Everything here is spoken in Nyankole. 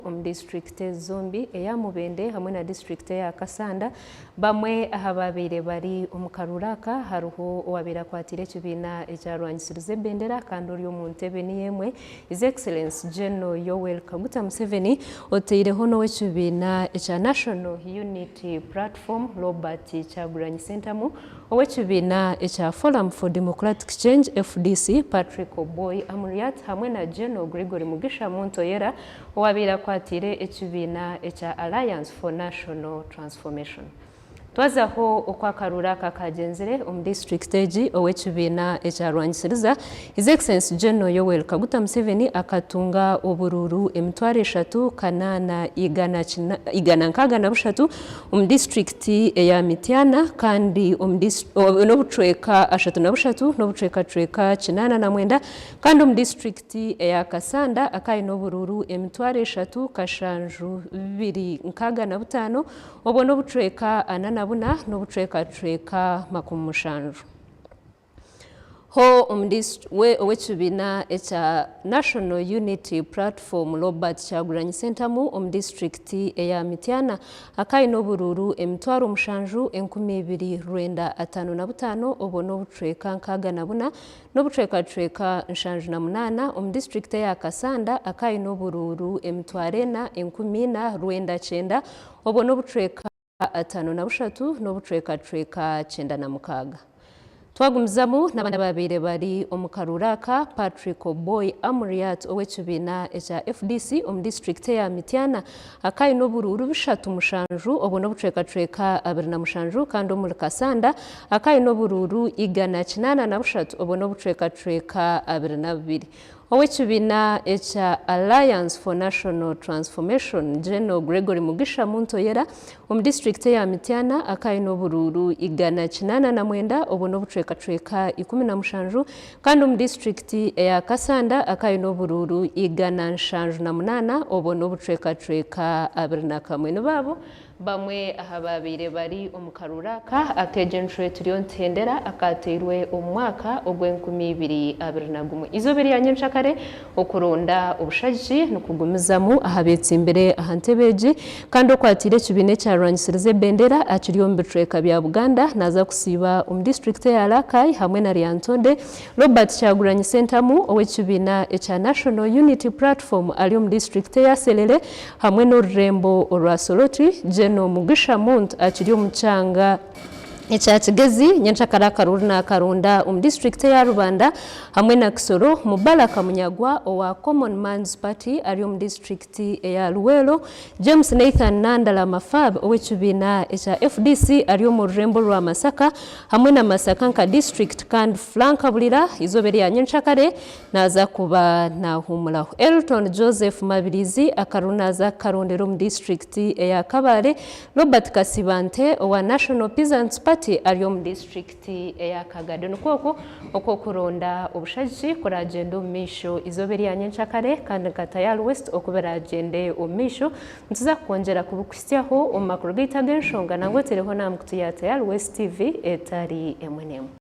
omu disiturikiti ezi zombi eya Mubende hamwe na disiturikiti eya Kassanda. Bamwe aha babaire bari omu karuuru aka hariho owabaire akwatiire ekibiina ekyarwanisiriza ebendera kandi ori omu ntebe niyo emwe His Excellency General Yoweri Kaguta Museveni oteireho n'owekibiina ekya National Unity Platform Robert Kyagulanyi Ssentamu, ow'ekibiina ekya Forum for Democratic Change, FDC, Patrick Oboi Amuriat hamwe na General Gregory Mugisha Muntoyera owabaire akwatiire ekibiina ekya Alliance for National Transformation. Twazaho oku akaruuru aka kagyenzire omu disiturikiti egi, ow'ekibiina ekyarwangisiriza His Excellency General Yoweri Kaguta Museveni akatunga oburuuru 3000 963 omu disiturikiti eya Mityana kandi n'obucweka ashatu na bushatu n'obucwekacweka 89 kandi omu disiturikiti eya Kassanda akaba aine oburuuru 3000 7265 obwo n'obucweka ana na buna n'obucwekacweka 70. Ho we ow'ekibiina ekya National Unity Platform Robert Kyagulanyi Ssentamu omu disiturikiti eya Mityana akaba aine oburuuru 7,255 obwo n'obucweka 64 n'obucwekacweka 78 omu disiturikiti eya Kassanda akaba aine oburuuru 4,490 obwo n'obucweka 53 n'obucwekacweka 96. Twagumizamu n'abandi ababaire bari omu karuuru aka, Patrick Oboi Amuriat ow'ekibiina ekya FDC omu disiturikiti eya Mityana akaba aine oburuuru bishatu mushanju obwo n'obucwekacweka 27 kandi omuri Kassanda akaba aine oburuuru 183 obwo n'obucwekacweka 22. Ow'ekibiina ekya Alliance for National Transformation, General Gregory Mugisha Muntoyera omu disiturikiti eya Mityana akaba aine oburuuru 189 obwo n'obucwekacweka 17 kandi omu disiturikiti eya Kassanda akaba aine oburuuru 178 obwo n'obucwekacweka 21. Nibo abo Bamwe aha baabaire bari omu karuuru aka ak'egye turiyo nituhendera akaateirwe omu mwaka ogw'enkumi ibiri abiri na gumwe. Eizooba erya nyenkyakare, okuronda obushagiki nikugumizamu aha beetsimbire aha ntebe egi kandi okwatiire ekibiina ekyarwangisiriza ebendera akiri omu bicweka bya Buganda naaza kusiiba omu disiturikiti eya Rakai hamwe na Lyantonde Robert Kyagulanyi Ssentamu ow'ekibiina ekya National Unity Platform ari omu disiturikiti eya Serere hamwe n'orurembo orwa Soroti, General Mugisha Muntu akiri omu kyanga ekya Kigezi, nyenkyakare akaruuru nakaronda omu disiturikiti eya Rubanda hamwe na Kisoro, Mubaraka Munyagwa owa Common Man's Party ari omu disiturikiti eya Luweero, James Nathan Nandala Mafab ow'ekibiina ekya FDC ari omu rurembo rwa Masaka hamwe na Masaka nka disiturikiti kandi Frank Bulira eizooba erya nyenkyakare naaza kuba nahuumuraho. Elton Joseph Mabirizi akaruru naaza kukarondera omu disiturikiti eya Kabale, Robert Kasibante owa National Peasants Party ari omu disiturikiti eya Kagadi. Nikwo okwo oku okuronda obushagiki kuraagyende omu maisho eizooba erya nyenkyakare kandi nka Tayari West oku biraagyende omu maisho. Nituza kukwongyera kubikuhitsyaho omu makuru gaitu ag'enshonga nangwa otereho n'aha mikutu ya Tayari West TV etari emwe n'emwe.